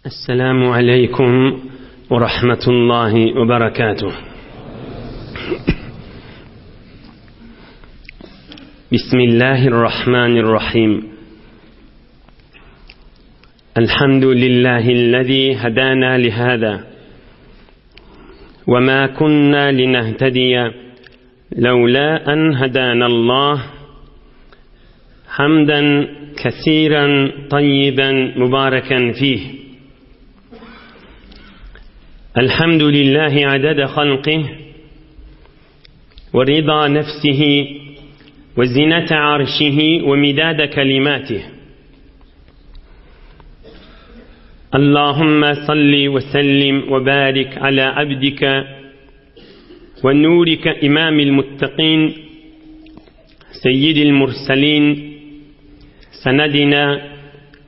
السلام عليكم ورحمة الله وبركاته بسم الله الرحمن الرحيم الحمد لله الذي هدانا لهذا وما كنا لنهتدي لولا أن هدانا الله حمدا كثيرا طيبا مباركا فيه الحمد لله عدد خلقه ورضا نفسه وزنة عرشه ومداد كلماته اللهم صل وسلم وبارك على عبدك ونورك إمام المتقين سيد المرسلين سندنا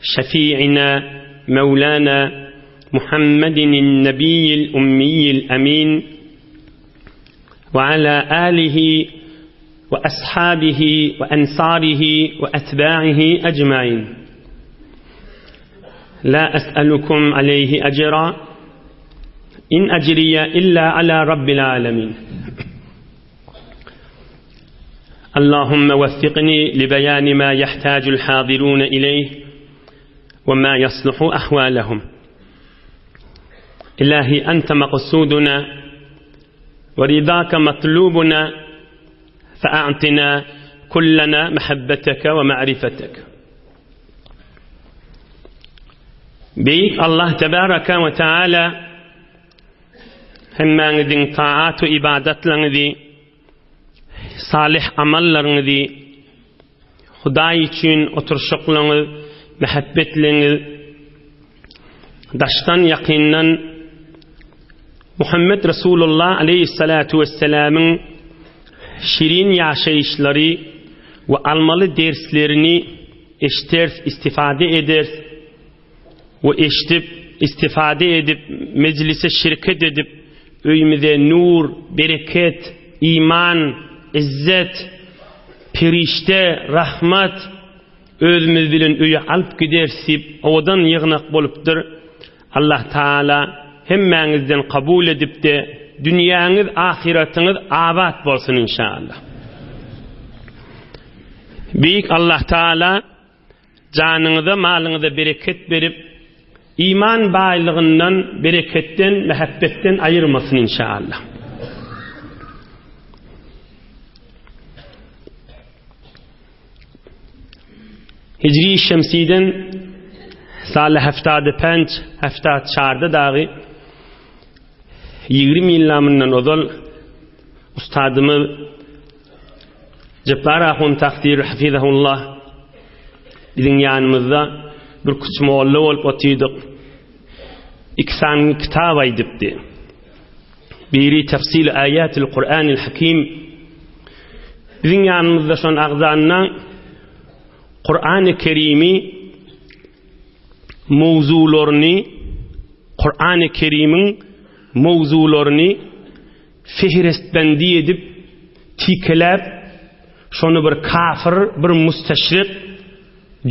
شفيعنا مولانا محمد النبي الأمي الأمين وعلى آله وأصحابه وأنصاره وأتباعه أجمعين لا أسألكم عليه أجرا إن أجري إلا على رب العالمين اللهم وفقني لبيان ما يحتاج الحاضرون إليه وما يصلح أحوالهم إلهي أنت مقصودنا ورضاك مطلوبنا فأعطنا كلنا محبتك ومعرفتك Beýik Allah tebaraka we taala hemmäňiziň taat we ibadatlaryňyzy, salyh amallaryňyzy, Hudaý üçin oturyşyklaryňyz, mähebbetliňiz, daşdan ýakyndan Muhammed Resulullah aleyhissalatu vesselamyň şirin ýaşaýyşlary we almaly derslerini eşders, istifade eders we eşdip, istifade edip, mejlise şirket edip, öýümize nur, bereket, iman, izzet, perişde, rahmat özümiz bilen öýe alyp gideris diýip, owadan ýygnak bolupdyr. Allah Taala hemmäňizden kabul edipde, dünýäňiz, ahyratyňyz abat bolsun inşallah. Beýik Allah Taala janyňyza, malyňyza bereket berip, iman baýlygyndan, bereketden, mähebbetden aýyrmasyn inşallah. Hijri şemsiden saly heftady penç, heftad çarda dagy 20 ýyl mundan ozal ustadymyz Jepbar ahun takdir hafizahullah biziň ýanymyzda bir küç molla bolup otydyk. Iki sany kitap aýdypdy. Biri Tefsil Aýatil Kur'anil Hakim. Biziň ýanymyzda şon agzanda Kur'an-ı Kerimi mowzularyny Kur'an-ı Kerimiň mowzularyny fehrestbendi edip tikeläp şony bir kafir, bir müsteşrik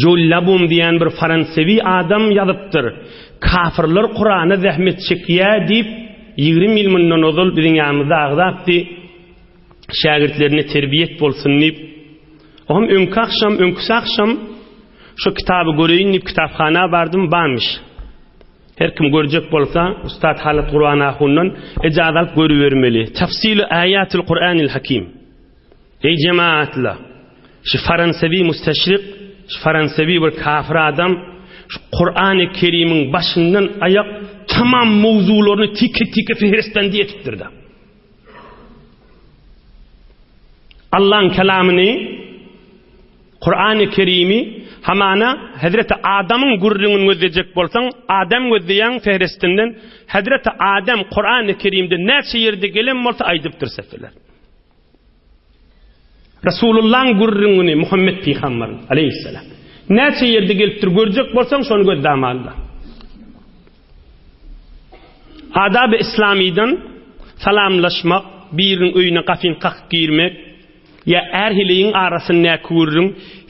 Jollabum diýen bir faransewi adam ýazypdyr. Kafirler Kurana zähmet çekýär diýip, 20 ýyl mundan ozal biziň ýanymyzda agzapdy. Şägirtlerine terbiýet bolsun diýip. Oňam öňki agşam, öňküsi agşam şu kitaby göreýin diýip kitaphana bardym, barmyş. Her kim görjek bolsa, Ustad Halat Gurban ahundan ejaza alyp görübermeli. Tafsilu Aýatul Kur'anil Hakim. Eý jemaatla! Şu faransewi musteşrik, şu faransewi bir kafir adam şu Kur'an-ı Kerim'iň başyndan aýak tamam mowzularyny tike-tike fehrestbendi etipdir-de. Allah'ın kelamyny Kur'an-ı Kerim'i hamana Hazreti Adam'yň gürrüňini gözlejek bolsaň, Adam gözleýäň fehrestinden Hazreti Adam Kur'an-ı Kerim'de näçe ýerde gelen bolsa aýdypdyr sefeler. Resulullahyň gürrüňini Muhammet pygamber aleyhisselam. Näçe ýerde gelipdir görjek bolsaň şony gözle amalda. Adab-y İslami'den salamlaşmak, biriniň öýüne gapyny kakyp girmek. Ýa är-heleýiň arasyndaky gürrüň,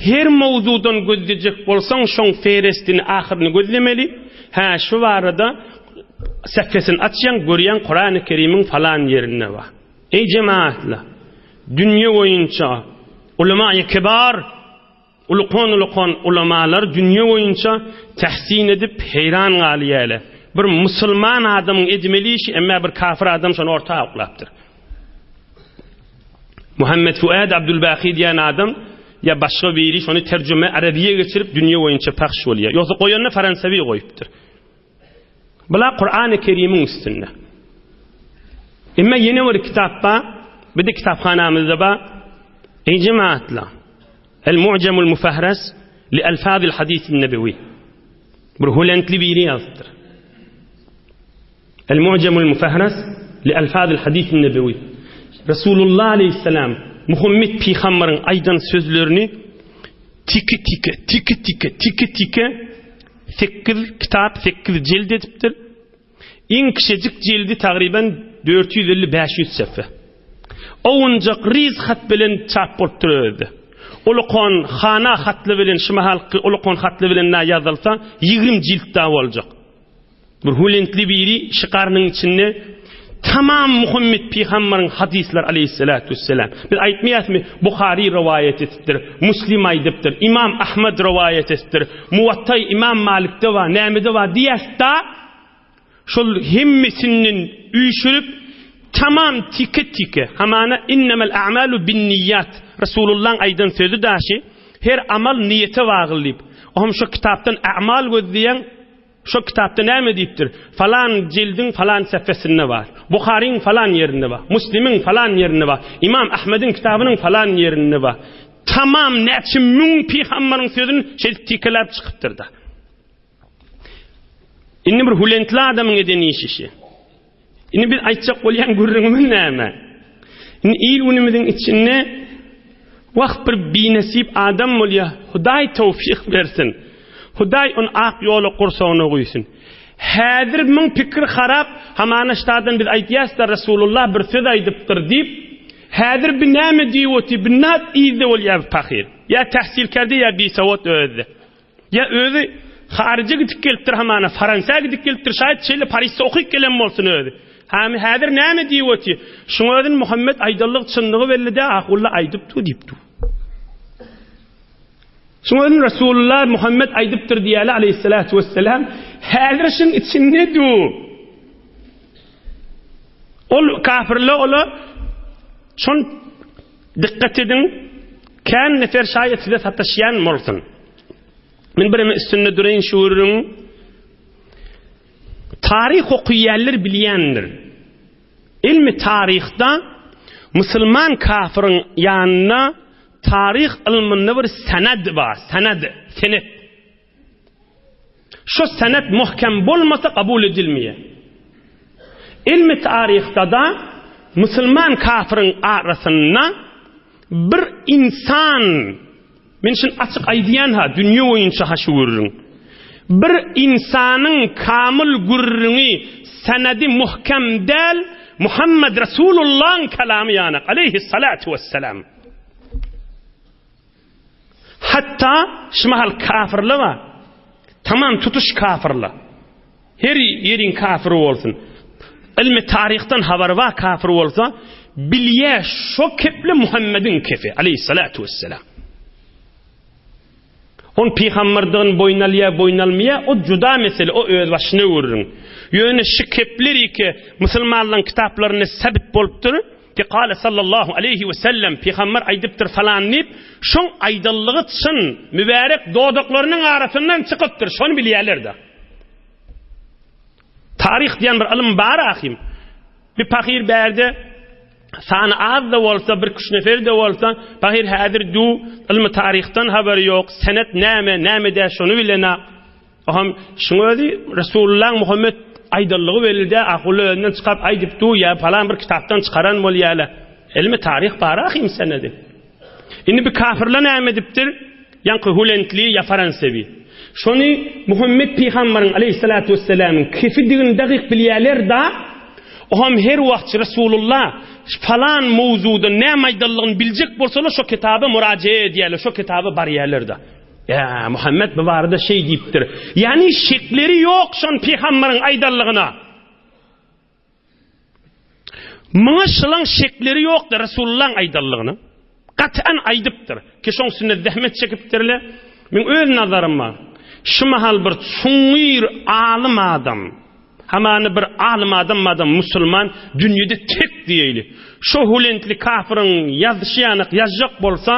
her mowzudan gözlejek bolsaň, şoň ferestini, ahyryny gözlemeli. Hä, şu barada sähfesini açýaň, görýäň Kurany Kerimiň falan ýerinde bar. Eý jemagatlar! Dünýe boýunça ulama-i kibar, ulukan-ulukan ulamalar dünýe boýunça tähsin edip heýran galýarlar. Bir musulman adamyň edmeli işi, emma bir kafir adam şony orta oklapdyr. Muhammed Fuad Abdulbaki diýen adam ýa başga biri şony terjüme arabiýa geçirip dünýe boýunça pahş bolýar. Ýogsa goýanda fransawi goýupdyr. Bula Kurany Kerimiň üstünde. Emma ýene bir kitap bar, bir de kitaphanamyzda bar. Ey cemaatla. El Mu'camul Mufahras li Alfazil Hadisin Nebewi. Bir Hollandly biri ýazypdyr. El Mu'camul Mufahras li Alfazil Hadisin Nebewi. Resulullah aleyhisselam Muhammed peygamberin aýdan sözlerini tiki-tiki, tiki-tiki, tiki-tiki Sekiz kitap, sekiz jild edipdir. Iň kiçijik jildi tagryban 450-500 sefe. Owunjak riz hat bilen çap bolupdyr özi. Ulukan hana hatly bilen şu mahalky ulukan hatly bilen na ýazylsa, 20 jilt da boljak. Bir hulentli biri şu garnyň içinde tamam Muhammed pygambaryň hadyslar aleyhissalatu vesselam. Biz aýtmaýasmy Buhary rowaýat etipdir, Muslim aýdypdyr, Imam Ahmad rowaýat etipdir, Muwattay Imam Malikde bar, nämede bar diýäs-da, şol hemmesinden üýşürip tamam tike-tike, hamana innemel a'malu binniýat Resulullahyň aýdan sözi daşy, her amal niýete bagly diýip. Ohm şo kitapdan a'mal gözleýän Şo kitapda näme diýipdir? Falan jildiň falan sefesinde bar. Buharyň falan ýerinde bar. Muslimiň falan ýerinde bar. Imam Ahmediň kitabynyň falan ýerinde bar. Tamam näçe müň pygambaryň sözüni şeýdip tikeläp çykypdyr-da. Indi bir hülentli adamyň eden işi şi. Indi biz aýtjak bolýan gürrüňimiz näme? Indi il günümiziň içinde wagt bir binesip adam bolýar. Hudaý towfyk bersin. Hudaý ony ak ýola gursagyna guýsun. Häzir müň pikir harap, hamana ştadan biz aýdýas-da Resulullah bir söz aýdypdyr diýip, häzir bi näme diýip otyr, bi nat yzda bolýar bu pahyr. Ýa tähsilkerde ýa bisowat özde. Ýa özi haryja gidip gelipdir hamana, Faransa gidip gelipdir, şaýat şeýle Parisde okyp gelen bolsun özi. Hamy häzir näme diýip otyr? Şuň özüni Muhammet aýdanlygy çynlygy belli dä, ahulla aýdypdy diýip dur. Şuň özüni Resulullah Muhammet aýdypdyr diýýärler aleyhissalatu vesselam. Häzir şuň içinde dur. Ol kafirler ola şon Dykgat ediň, kän nefer şaýat size sataşýan bolsun. Men bireme üstünde duraýyn şu gürrüňiň. Taryh okuýanlar bilýändir. Ilmi taryhda musulman kafiriň ýanynda taryh ylmynda bir sened bar, sened, senet. Şu senet muhkem bolmasa kabul edilmeýär. Ilmi taryhda-da musulman kafiriň arasynda bir insan, men şuny açyk aýdýan ha, dünýe boýunça ha şu gürrüň. Bir insanyň kamyl gürrüňi senedi muhkem däl, Muhammed Resulullahyň kalamy ýanak, aleyhissalatu vesselam. Hatda şu mahal kafirler bar. Tamam tutuş kafirler. Her ýeriň kafiri bolsun. Ilmi taryhdan habary bar kafir bolsa, bilýär şo keple Muhammediň kefi aleyhissalatu vesselam. On pygamberdigini boýun alýar, boýun almaýar, o juda mesele, o öz başyna gürrüň. Ýöne şu kepler ike musulmanlaryň kitaplarynda sabit bolupdyr. Ki kale sallallahu aleýhi we sellem, pygamber aýdypdyr falan diýip, şoň aýdanlygy çyn, mübärek dodaklarynyň arasyndan çykypdyr, şony bilýärler-de. Taryh diýen bir ylym bar ahym. Bir pahyr bärde sany az-da bolsa, bir küç nefer-de bolsa, pahyr häzir du ylmy taryhdan habary ýok, senet näme, näme dä şony bilenak. Oham şuň özi Resulullaň Muhammet aýdanlygy belli-dä, ahulla özünden çykaryp aýdyp dur ýa palan bir kitapdan çykaran bolýala. Ylmy taryh bar ahym senedi. Indi bi kafirler näme edipdir? Ýaňky hulentli ýa faransewi. Şony Muhammet pygambaryň aleýhissalatu wessalamyň kefidigini dagyk bilýäler-da, Oňam her wagt Resulullah falan mowzuda näme aýdanlygyny biljek bolsalar şo kitaba murajaa edýärler, şo kitaba barýarlar-da. Ýa, Muhammet bu barada şeý diýipdir. Ýagny şekleri ýok şon pygambaryň aýdanlygyna. Muňa şylaň şekleri ýokdy Resulullaň aýdanlygyna. Gat'an aýdypdyr. Ki şoň üstünde zähmet çekipdirle. Meň öz nazaryma şu mahal bir çuňňur alym adam, hamany bir alym adam madam musulman dünýede tek diýeýli. Şo hulentli kafyryň ýazyşy ýanak ýazjak bolsa,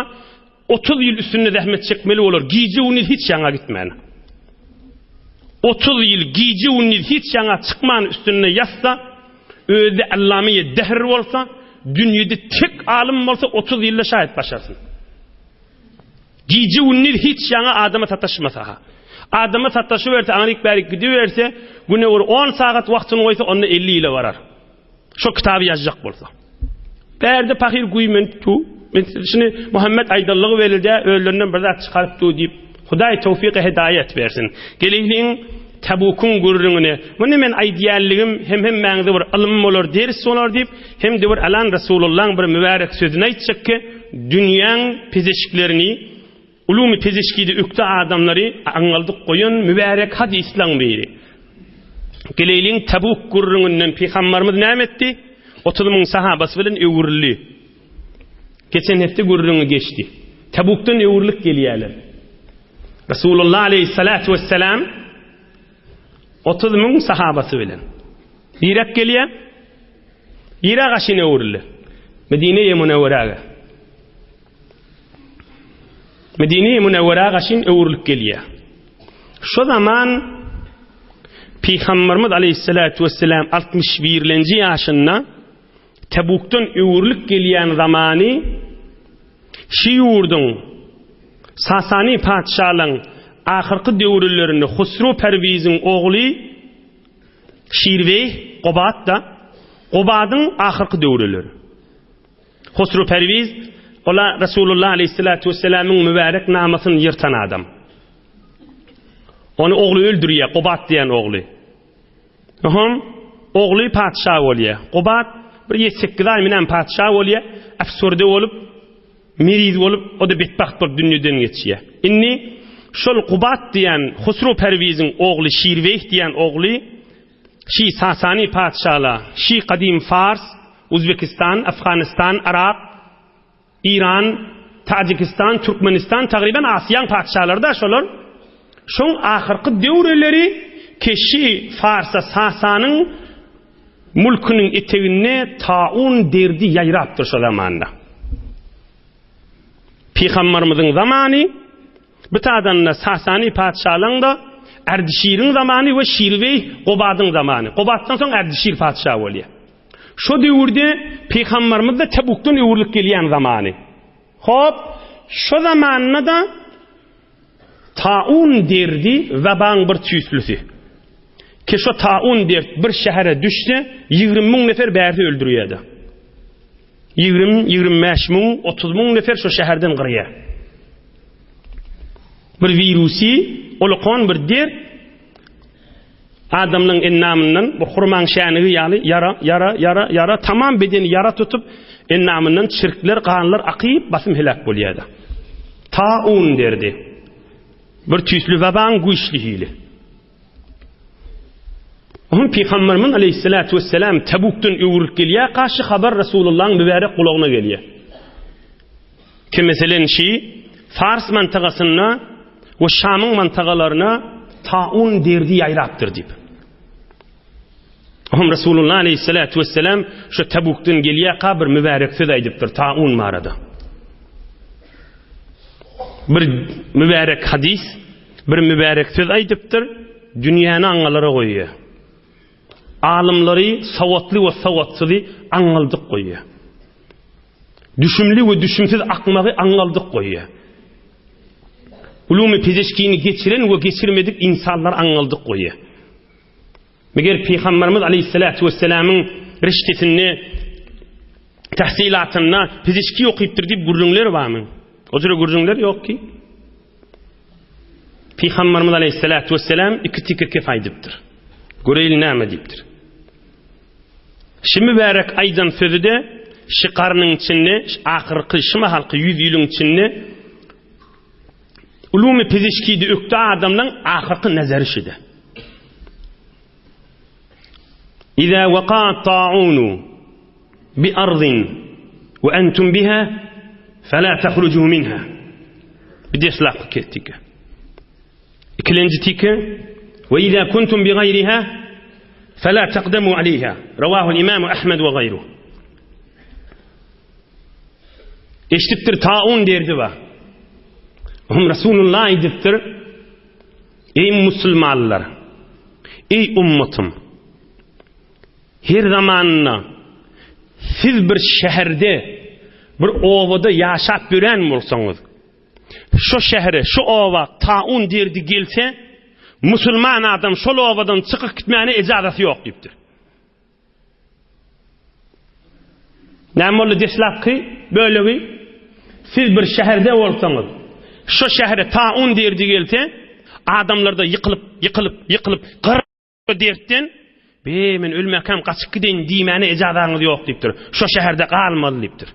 30 ýyl üstünde zähmet çekmeli bolar, gije-gündiz hiç ýaňa gitmän. 30 ýyl gije-gündiz hiç ýaňa çykman üstünde ýazsa, özi-de allame-i dehr bolsa, dünýede tek alym bolsa 30 ýylda şaýat başarsyn. Gije-gündiz hiç ýaňa adama sataşmasa-ha. Adama sataşyberse, aňryk-bärik gidiberse, güne bir 10 sagat wagtyny goýsa, onda 50 ýyla barar. Şo kitaby ýazjak bolsa. Bärde pahyr güýmenip du. Men şuny Muhammet aýdanlygy belli-dä, özlerinden bir zat çykaryp du diýip, Hudaý towfyk-y hedaýat bersin. Geleýliň Tabukyň gürrüňine. Muny men aýdýanlygym hem hemmäňize bir ylym bolar, ders bolar diýip, hem-de bir Alan Resulullaň bir mübärek sözüni aýtjak ki, dünýäň pezeşiklerini, Ulumy pezeşkide ökde adamlary aňňaldyp goýan mübärek hadyslaň biri. Geleýliň Tabuk gürrüňinden Pygambarymyz näme etdi? 30 müň sahabasy bilen öwrüldi. Geçen hepde gürrüňi geçdi. Tabukdan öwrülip gelýärler. Resulullah aleyhissalatu vesselam 30 müň sahabasy bilen. Birek gelýär. Birek aşyn öwrüldi. Medine-i Münewweräge. Medine-i Münewwerä gaşyn öwrülip gelýär. Şo zaman Pygamberimiz aleyhissalatu vesselam 61-lenji ýaşynda Tebukdan öwrülip gelýän zamany şi ýurduň Sasani patyşalygyň ahyrky döwürlerinde Husru Perwiziň ogly Şirweý Gobat-da Gobadyň ahyrky döwürleri. Husru Perwiz, ol-a Resulullah aleýhissalatu wessalamyň mübärek namasyny ýyrtan adam. Ony ogly öldürýär, Gubat diýen ogly. Oňam ogly patyşa bolýar. Gubat bir ýedi-sekiz aý menen patyşa bolýar, äfsurde bolup, meriz bolup, o-da betbagt bolup dünýeden geçýär. Indi şol Gubat diýen Husru Perwiziň ogly Şirweýh diýen ogly Şi Sasani patyşala, şi gadym Fars, Uzbekistan, Afganistan, Yrak, Iran, Tajikistan, Türkmenistan tagryban Asiýaň patyşalary-da şolar. Şoň ahyrky döwreleri keşi Farsa Sasanyň mulkunyň eteginde taun derdi ýaýrapdyr şo zamanda. Pygambarymyzyň zamany Bu tadanda Sasany patyşalaň-da Erdişiriň zamany we Şirweý Gobadyň zamany. Gobatdan soň Erdişir patyşa bolýar. Şo döwürde Pygambarymyz-da Tebukdan öwrülip gelýän zamany. Hop, şo zamanda-da taun derdi webaň bir tüýslüsi. Ki şo taun dert bir şähere düşse, 20 müň nefer bärsi öldürýärdi. 20, 25 müň, 30 müň nefer şo şäherden gyrýar. Bir wirusy, ulkan bir dert adamlaryň endamyndan bu hurmaň şänigi ýaly ýara, ýara, ýara, ýara tamam bedeni ýara tutup, endamyndan çirkler, ganlar akyp, basym heläk bolýardy. Taun derdi. Bir tüýsli webaň güýçli hili. Onuň Pygamberimiz aleyhissalatu vesselam Tebukdan öwrülip gelýär, garşy habar Resulullahyň mübärek gulagyna gelýär. Ki meselen şi Fars mantagasynda we Şamyň mantagalaryna taun derdi ýaýrapdyr diýip. Onuň Resulullah aleyhissalatu vesselam şu Tebukdan gelýärka bir mübärek söz aýdypdyr taun barada. Bir mübärek hadys Bir mübärek söz aýdypdyr, dünýäni aňňalara goýýar. Alymlary, sowatly we sowatsyzy aňňaldyk goýýar. Düşümli we düşümsiz akmagy aňňaldyk goýýar. Ulumy pezeşkini geçiren we geçirmedik insanlary aňňaldyk goýýar. Meger Pygamberimiz aleyhissalatu vesselamyň riştesinde tahsilatynda pezeşki okypdyr diýip gürrüňler barmy? O jüre gürrüňler ýok ki. Pygamberimiz aleyhissalatu vesselam iki tike kef aýdypdyr. Göreýli näme diýipdir. Şi mübärek aýdan sözi-de şi garnyň içinde, ahyrky şi mahalky ýüz ýylyň içinde ulumy pizişkide ökde adamlaň ahyrky nazary şide. Iza waka ta'unu bi ardin we entum biha fela tahruju minha. Bir deslapky ketdike. Ikilenji tike we iza kuntum bi gayriha fela taqdamu aleyha. Rawahul Imam Ahmed we gayru. Eşitipdir taun derdi bar. Hum Resulullah aýdypdyr. Eý musulmanlar, eý ummatym. Her zamanynda siz bir şäherde, bir obada ýaşap ýören bolsaňyz, şo şähere, şo oba taun derdi gelse, musulman adam şol obadan çykyp gitmäne ejazasy ýok diýipdir. Näme boldy deslapky bölegi? Siz bir şäherde bolsaňyz, şo şähere taun derdi gelse, adamlarda ýykylyp, ýykylyp, ýykylyp, gyr dertden, Be, men ölmäkäm gaçyp gideýin diýmäne ejazaňyz ýok diýipdir. Şo şäherde galmaly diýipdir.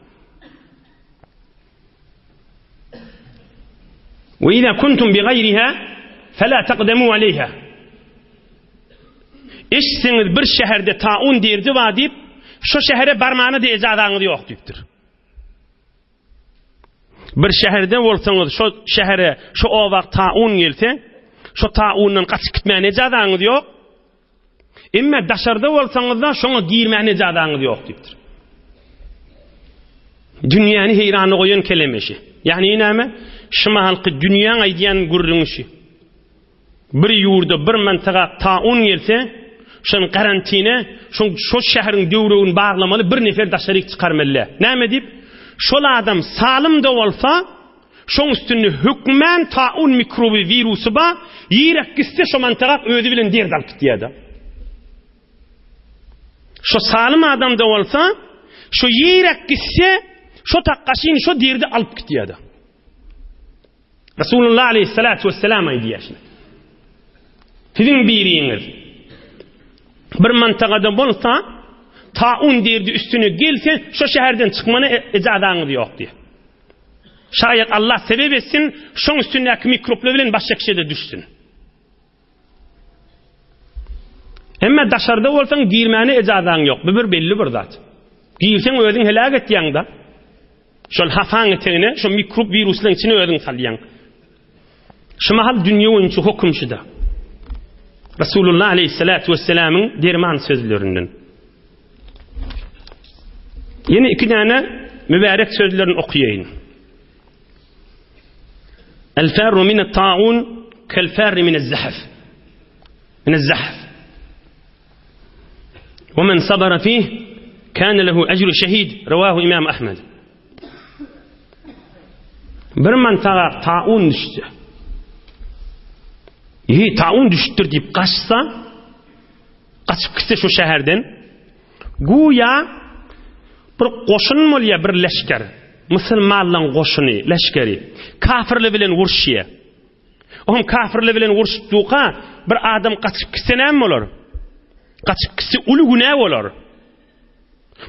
Ve iza kuntum bi gayriha fela taqdamu aleyha. Eşitseňiz bir şäherde taun derdi bar diýip, şo şähere barmana da ejazaňyz ýok diýipdir. Bir şäherde bolsaňyz, şo şähere, şo oba taun gelse, şo taundan gaçyp gitmäne ejazaňyz ýok. Emma daşarda bolsaňyz-da şoňa girmäne ejazaňyz ýok diýipdir. Dünýäni heýrana goýan kelemeşi. Ýagny näme? Şu mahalky dünýäň aýdýan gürrüňi şu. Bir ýurda bir mantyga taun gelse, şoň karantine, şoň şo şäheriň döwregini baglamaly, bir nefer daşaryk çykarmaly. Näme diýip? Şol adam salym-da bolsa, şoň üstünde hökmän taun mikroby, wirusy bar, ýerek gitse şo mantyga özi bilen dert alyp gitýär-de. Şo salym adam-da bolsa, şo ýerek gitse, şo takgaşyny şo derdi alyp gitýär-de. Resulullah aleyhissalatu vesselam aýdýar şunu. Siziň biriňiz bir mantagada bolsa, taun derdi üstüne gelse, şo şäherden çykmana e, ejazaňyz ýok diýär. Şaýat Allah sebep etsin, şoň üstündäki mikroplar bilen başga kişide düşsün. Emma daşarda bolsaň girmäne ejazaň ýok. Bu bir belli bir zat. Girseň özüň heläk etýäň-da. Şol hafaň etegine, şo mikrop wiruslaryň içine özüň salýaň. Şu mahal dünýe boýunça höküm şuda. Resulullah aleyhissalatu vesselamyň derman sözlerinden. Ýene iki däne mübärek sözlerini okaýaýyn. El ferru min taun kel ferri min zahf. Min zahf. Ve men sabara fih kâne lehu ecru şehid. Revahu İmam Ahmed. Bir mantaga taun düşse. Yi taun düşüpdir diýip gaçsa, gaçyp gitse şu şäherden, Güýä bir goşun bolýar, bir leşger. Musulmanlaryň goşuny, leşgeri. Kafirler bilen uruşýar. Oňam kafirler bilen uruşyp durka, bir adam gaçyp gitse näme bolar? Gaçyp gitse uly günä bolar.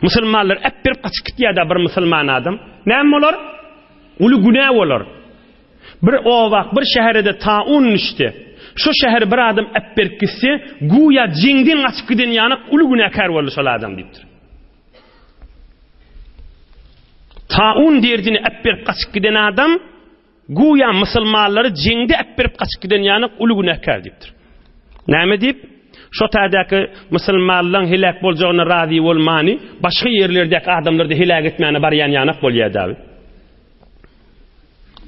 Musulmanlar äp berip gaçyp gitýär-de bir musulman adam. Näme bolar? Uly günä bolar. Bir oba, bir şähere-de taun düşse, şo şähere bir adam äpberip gitse, güýä jeňden gaçyp giden ýanak uly günäkär boldy şol adam diýipdir. Taun derdini äpberip gaçyp giden adam, güýä musulmanlary jeňde äpberip gaçyp giden ýanak uly günäkär diýipdir. Näme diýip? Şo taýdaky musulmanlaryň heläk boljagyna razy bolmany, başga ýerlerdäki adamlary-da heläk etmäne barýan ýanak bolýar dagy.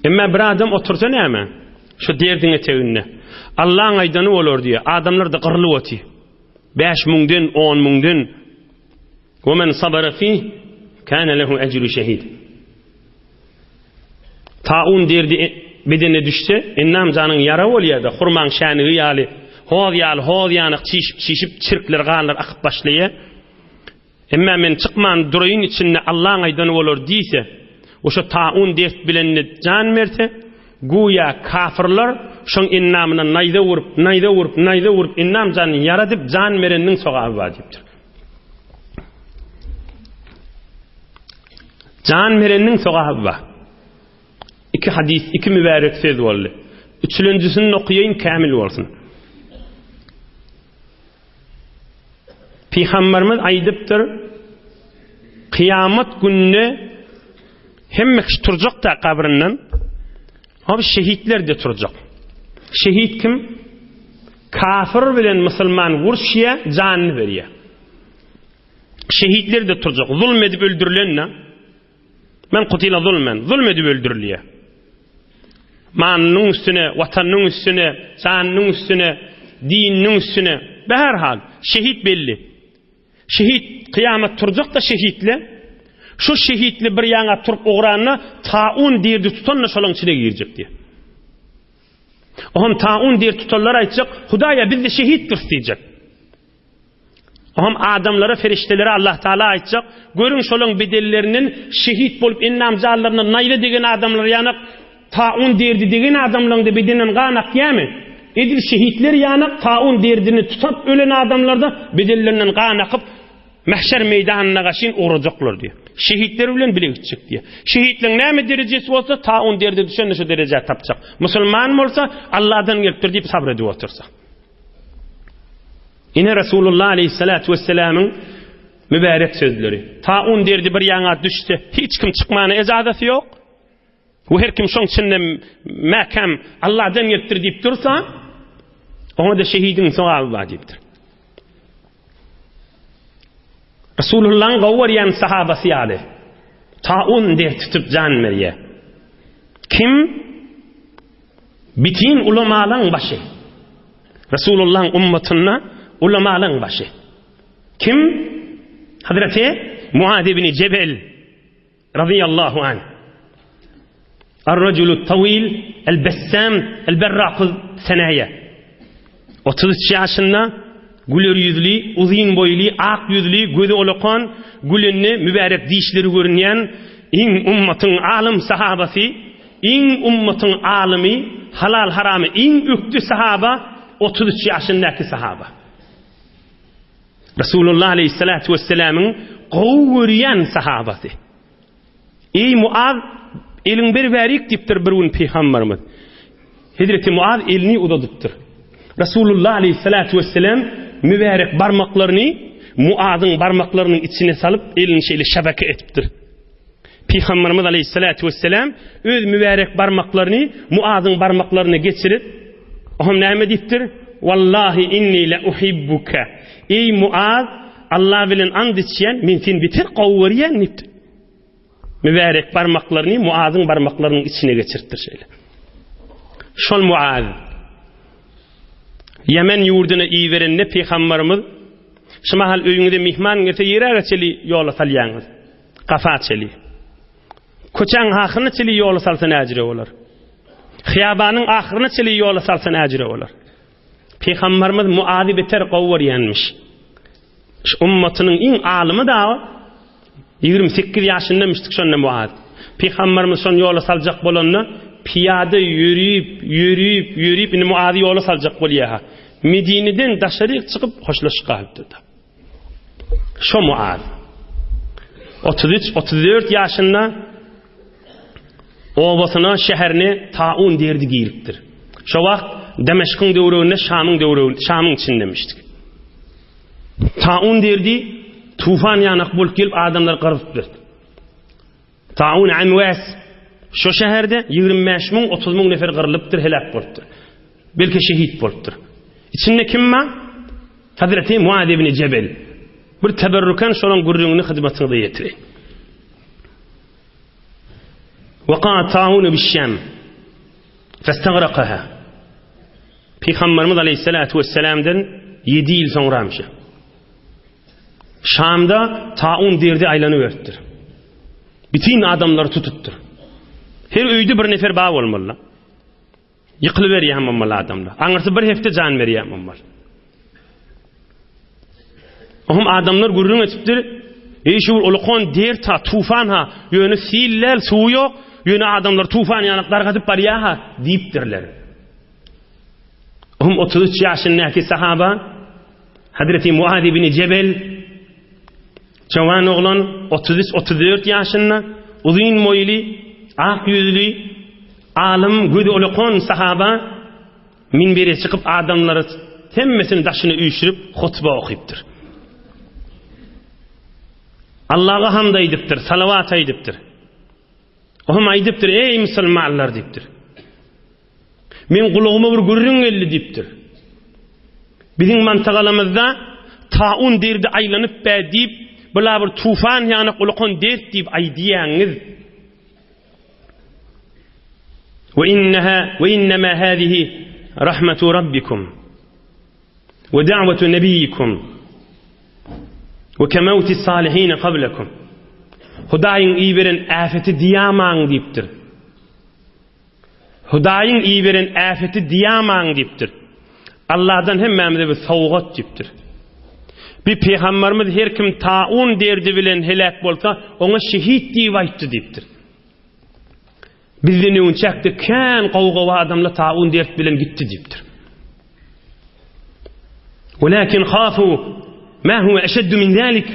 Emma bir adam otursa näme? Şu derdiň eteginde. Allaň aýdany bolar diýýär. Adamlar-da gyrlyp otyr. Bäş müňden, on müňden. Ve men sabara fih kana lehu ecru şehid. Taun derdi e, bedene düşse, ennam janyň ýara bolýar-da, hurmaň şänigi ýaly, hoz ýaly, hoz ýanyk çişip, çişip, çirkler, ganlar akyp başlaýar. Emma men çykman duraýyn içinde Allaň aýdany bolar diýse, we şo taun dert bilen-de jan berse, güýä kafyrlar şoň ennamyna naýza urup, naýza urup, naýza urup ennam janyny ýaradyp jan bereniniň sogaby bar diýipdir. Jan berenniň sogaby bar. Iki hadys, iki mübärek söz boldy. Üçülenjisini okaýyn kämil bolsun. Pygamberimiz aýdypdyr, Kyýamat gününe hemme kişi turjak da gabryndan, hop şehitler de turjak. Şehit kim? Kafir bilen musulman uruşýar, janyny berýär. Şehitler de turjak. Zulm edip öldürilen Men kutila zulmen, zulm edip öldürilýär. Manynyň üstüne, watanynyň üstüne, janynyň üstüne, dininiň üstüne. Bäherhal, şehit belli. Şehit kyýamat turjak-da şehitle. Şu şehitli bir ýaňa turup ugranda taun derdi tutan-da şolaň içine girjek diýýär. Oňam taun derdi tutanlar aýtjak, Hudaýa biz-de şehitdiris diýjek. Oňam adamlara, perişdelere Allah Taala aýtjak, Görüň şolaň bedellerinden şehit bolup endam janlaryna naýza degen adamlar ýanak, taun derdi degen adamlaň-da bedeninden gan akýamy? Edil şehitler ýanak taun derdini tutap ölen adamlarda bedellerinden gan akyp, mähşer meýdanyna gaşyn ugrajaklar diýýär. Şehitler bilen bile gitjek diýýär. Şehitleň näme derejesi bolsa, taun derdi düşende şo derejä tapjak. Musulman bolsa, Allahdan gelipdir diýip sabr edip otursa. Ine Resulullah aleyhissalatu vesselamyň mübärek sözleri. Taun derdi bir ýaňa düşse, hiç kim çykmana ejazasy ýok. We her kim şoň içinde mäkäm Allahdan gelipdir diýip dursa, oňa da şehidiň sogaby bar diýipdir. Resulullah'yň gowy görýän sahabasy ýaly taun der tutup jan berýär. Kim Bitin ulamalaň başy. Resulullahyň ummatynda ulamalaň başy. Kim? Hazreti Muaz ibn Jebel radiyallahu anh. Ar-rajulu tawil el-bessam el-berraqu senaya. 33 ýaşynda güler ýüzli, uzyn boýly, ak ýüzli, gözi olakan, gülende mübärek dişleri görünýän iň ummatyň alym sahabasy Iň ummatyň alymy, halal-haramy iň ökde sahaba 33 ýaşyndaky sahaba. Resulullah aleyhissalatu vesselamyň gowy görýän sahabasy. Eý Muaz, eliň ber bärik diýipdir bir gün pygamberimiz. Hezreti Muaz elini uzadypdyr. Resulullah aleyhissalatu vesselam mübärek barmaklaryny Muazyň barmaklarynyň içine salyp, elini şeýle şebeke etipdir. Pygamberimiz aleyhissalatu vesselam öz mübärek barmaklaryny Muazyň barmaklaryna geçirip, oňa näme diýipdir? Wallahi inni la uhibbuka. Eý Muaz, Allah bilen and içýän, men seni beter gowy görýän diýipdir. Mübärek barmaklaryny Muazyň barmaklarynyň içine geçiripdir şeýle. Şol Muaz Ýemen ýurduna iberende pygamberimiz şu mahal öýüňize myhman gelse ýere çeli ýola salýaňyz. Gafa çeli. Köçäň ahyryna çeli ýola salsa näjire bolar? Hyýabanyň ahyryna çeli ýola salsa näjire bolar? Pygamberimiz Muazy beter gowy görýänmiş. Şu ummatynyň iň alymy da 28 ýaşynda müşdik şonda Muaz. Pygamberimiz şony ýola saljak bolanda piýada ýörüp, ýörüp, ýörüp indi Muazy ýola saljak bolýar. Medineden daşaryk çykyp hoşlaşyp galypdyr. Şo Muaz. 33, 34 ýaşynda obasyna, şäherine taun derdi giripdir. Şo wagt Demeşkiň döwreginde, Şamyň döwreginde, Şamyň içindemişdik. Taun derdi tufan ýanak bolup gelip adamlary gyrypdyr. Taun Amwas şo şäherde 25 müň, 30 müň nefer gyrylypdyr, heläk bolupdyr. Belki şehit bolupdyr. İçinde kim bar? Hazreti Muaz ibn Jebel. Bir teberrüken şonuň gürrüňini hyzmatyňyza ýetireýin. Waka taun bişşam. Festagrakaha. Peygamberimiz Aleyhissalatu vesselam'dan 7 ýyl soňramyş. Şamda taun derdi aýlanyberipdir. Bütün adamlary tutupdyr. Her öýde bir nefer bar bolmaly. Ýykylyberýär bolmaly adamlar. Aňyrsy bir hepde jan berýär bolmaly. Ohm adamlar gürrüň etipdir. Eý şu ulkan dert ha, tufan ha, ýöne sil däl, suw ýok, ýöne adamlar tufan ýanak dargadyp barýar ha diýipdirler. Ohm 33 ýaşyndaky sahaba Hazreti Muaz ibn Jebel Jawan oglan 33-34 ýaşynda. uzyn boýly, ak ýüzli, alym, gözi ulakan sahaba minbere çykyp adamlary hemmesini daşyna üýşürip hutba okypdyr. Allaha hamd aýdypdyr, salawat aýdypdyr. O hem aýdypdyr, eý musulmanlar diýipdir. Men gulagyma bir gürrüň geldi diýipdir. Biziň mantagalamyzda taun derdi aýlanyp bä diýip, bula bir tufan ýanak ulakan dert diýip aýdýaňyz. Ve inneha ve innema hâzihi rahmetu rabbikum ve da'vetu nebiyyikum ve kemevti salihine qablekum. Hudaýyň iberen äfeti diýamaň diýipdir. Hudaýyň iberen äfeti diýamaň diýipdir. Allahdan hemmämize bir sowgat diýipdir. Bir pygamberimiz her kim taun derdi bilen heläk bolsa, oňa şehit diýip aýtdy diýipdir. Bizden öňçäkde kän gowy-gowy adamlar taun dert bilen gitdi diýipdir. Walakin khafu ma huwa ashaddu min zalik.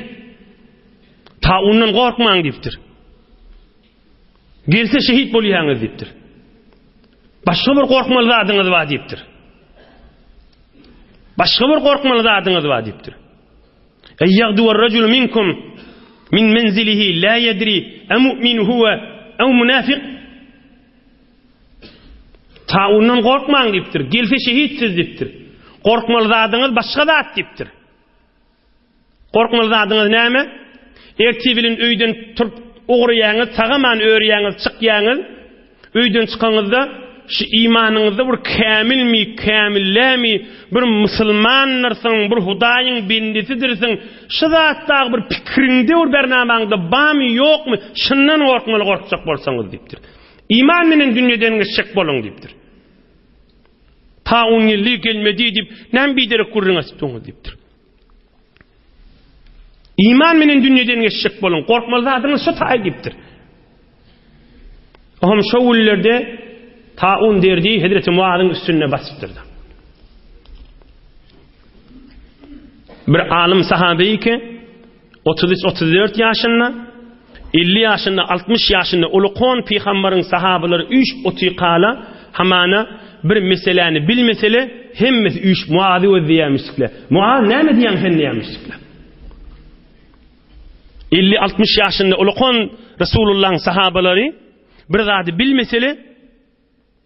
Taundan gorkmaň diýipdir. Gelse şehit bolýaňyz diýipdir. Başga bir gorkmaly zadyňyz bar diýipdir. Başga bir gorkmaly zadyňyz bar diýipdir. Ey yagdu rajul minkum min menzilihi la yedri amu'min huwa aw munafiq. Taundan gorkmaň diýipdir. Gelse şehitsiz diýipdir. Gorkmaly zadyňyz başga zat diýipdir. Gorkmaly zadyňyz näme? Ertir bilen öýden turup ugraýaňyz, sagaman örýäňiz, çykýaňyz. Öýden çykaňyzda şu imanyňyzda bir kämilmi, kämillämi, bir musulmandyrsyň, bir Hudaýyň bendesidirsiň. Şu zatdagy bir pikiriňde, bir bernamaňda barmy, ýokmy? Şundan gorkmaly gorkjak bolsaňyz diýipdir. Iman menen dünýeden geçjek boluň diýipdir. Taun geldi, gelmedi diýip, näme biderek gürrüň açyp durňyz diýipdir. Iman menen dünýeden geçjek boluň, gorkmaly zadyňyz şu taý diýipdir. Ohm şo günlerde taun derdi Hezreti Muazyň üstünde basypdyr. Bir alym sahabeý ki, 33-34 ýaşynda, 50 ýaşynda, 60 ýaşynda ulukon pygambaryň sahabalary üýşüp otykala, hamana bir meseläni bilmesele, hemmesi üýşüp Muazy gözleýärmişdikler. Muaz näme diýýäň sen diýýärmişdikler. 50-60 ýaşynda ulukon Resulullahyň sahabalary bir zady bilmesele,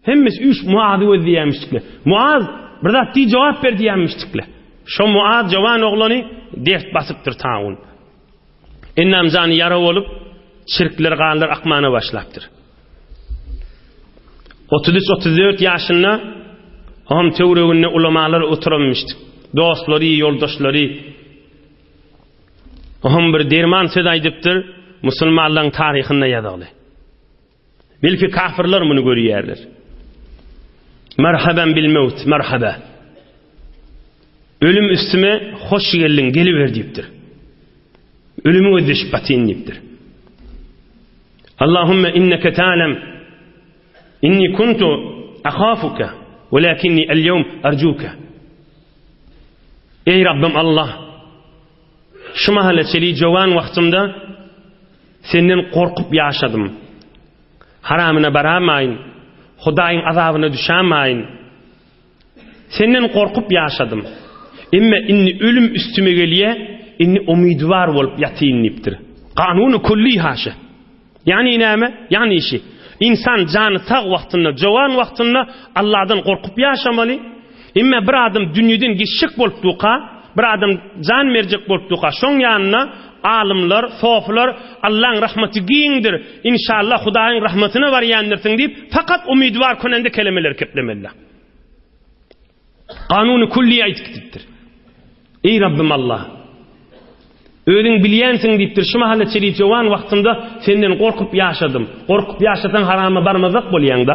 Hemmesi üýşüp Muazy gözleýärmişdikler. Muaz, bir zat diý jogap ber diýýärmişdikler. Şo Muaz jowan oglany dert basypdyr taun. Ennam jany ýara bolup, çirkler, ganlar akmana başlapdyr. 33-34 ýaşynda oňam töwereginde ulamalar oturanmyşdyk. Dostlary, ýoldaşlary. Oňam bir derman söz aýdypdyr, musulmanlaryň taryhynda ýazyldy. Belki kafirler muny görýärler. Merhaben bil mewt, merhaba. Ölüm üstüme hoş geldiň, geliber diýipdir. Ölümi gözleşip batyn diýipdir. Allahümme inneke ta'lem inni kuntu akhafuka walakinni al-yawm arjuka. Ey Rabbim Allah, şu mahala çeli jowan wagtymda Senden gorkup ýaşadym. Haramyna baramaýyn, Hudaýyň azabyna düşämaýyn. Senden gorkup ýaşadym. Emme indi ölüm üstüme gelýä, indi umydwar bolup ýatyn diýipdir. Kanuny külli haşa. Ýagny näme? Ýagny işi. Ynsan jany sag wagtynda, jowan wagtynda Allahdan gorkup ýaşamaly. Emme bir adam dünýeden geçjek bolup durka, bir adam jan berjek bolup durka, şoň ýanynda alymlar, sofylar Allaň rahmaty giňdir, inşallah Hudaýyň rahmatyna barýandyrsyň diýip, fakat umydwar könende kelemeleri keplemeliler. Kanuny külli aýdyp gidipdir. Eý Rabbim Allah! Özüň bilýänsiň diýipdir, şu mahala çenli jowan wagtymda senden gorkup ýaşadym. Gorkup ýaşasaň harama barmazak bolýaň-da.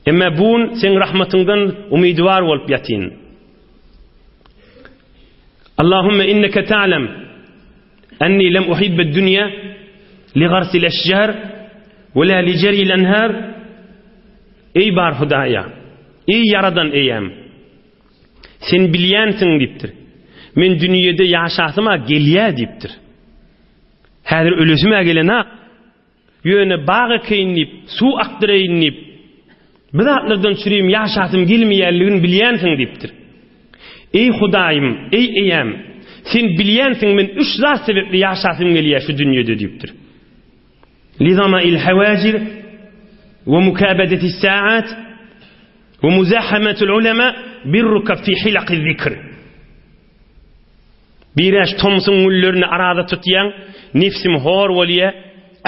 Emma bu gün seň rahmatyňdan umydwar bolup ýatyn. Allahümme inneke ta'lem enni lem uhibbe dünýä li garsil eşjar we la li jeril enhar Eý bar Hudaýa, eý ýaradan eýäm! Sen bilýänsiň diýipdir. Men dünýede ýaşasym-a gelýä diýipdir. Häzir ölesim-ä gelenak. Ýöne bag ekeýin diýip, suw akdyraýyn diýip, bu zatlardan çürim ýaşasym gelmeýänligini bilýänsiň diýipdir. Eý Hudaýym, eý Eýäm, sen bilýänsiň men üç zat sebäpli ýaşasym gelýär şu dünýede diýipdir. Lizama'il hawajir we mukabadati saat we muzahamatul ulema birrukab fi hilaqi zikr. Biräş tomsuň günlerini araza tutýaň, nebsim hor bolýa,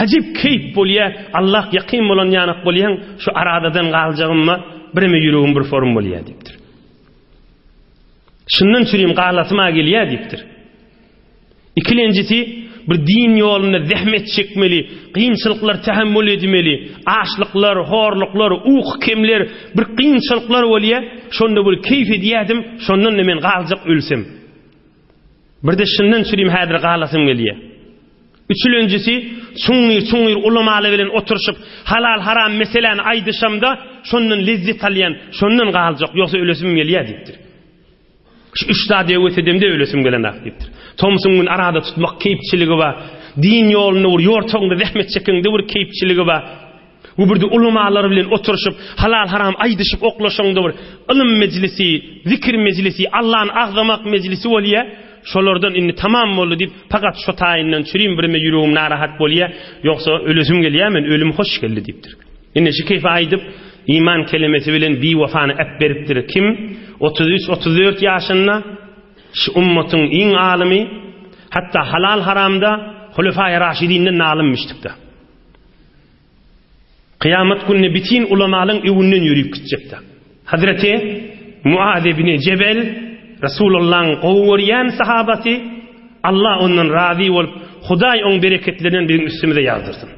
ajyp keýp bolýa, Allah ýakyn bolan ýanak bolýaň, şu arazadan galjagymma bireme ýüregim bir forum bolýa diýipdir. Şundan çürim galasym-a gelýä diýipdir. Ikilenjisi, bir din ýolunda zähmet çekmeli, kynçylyklar tähemmül edmeli, açlyklar, horluklar, uky kemler, bir kynçylyklar bolýa, şonda bir keýp edýädim, şondan-da men galjak ölsem. Bir-de şundan çürim häzir galasym gelýä. Üçülenjisi, çuňňur-çuňňur ulamalar bilen oturyşyp, halal-haram meseläni aýdyşamda, şondan lezzet alýan, şondan galjak, ýogsa ölesim gelýär diýipdir. Şu üç zady öwet edemde ölesim gelenok diýipdir. Tomsuň gün arada tutmak keýpçiligi bar. Din ýolunda bir ýortagyňda zähmet çekeňde bir keýpçiligi bar. Bu birde ulamalar bilen oturyşyp, halal-haram aýdyşyp oklaşaňda bir ylym mejlisi, zikir mejlisi, Allany agzamak mejlisi bolýar. Şolardan indi tamam boldy diýip, pakat şo taýyndan çürim birime ýüregim narahat bolýar. Ýogsa ölesim gelýär men, ölüm hoş geldi diýipdir. Indi şu keýpi aýdyp, iman kelemesi bilen biwefany äpberipdir. Kim? 33, 34 ýaşynda şu ummatyň iň alymy, hatda halal-haramda Hulefaýy Raşidinden alym-müşdikde. Kyýamat gününe bitin ulamalyň öňünden ýörüp gitjekdi. Hazreti Muaz ibn Jebel Resulullahyň gowy görýän sahabasy, Allah ondan razy bolup, Hudaý oň bereketlerinden biziň üstümize ýagdyrsyn.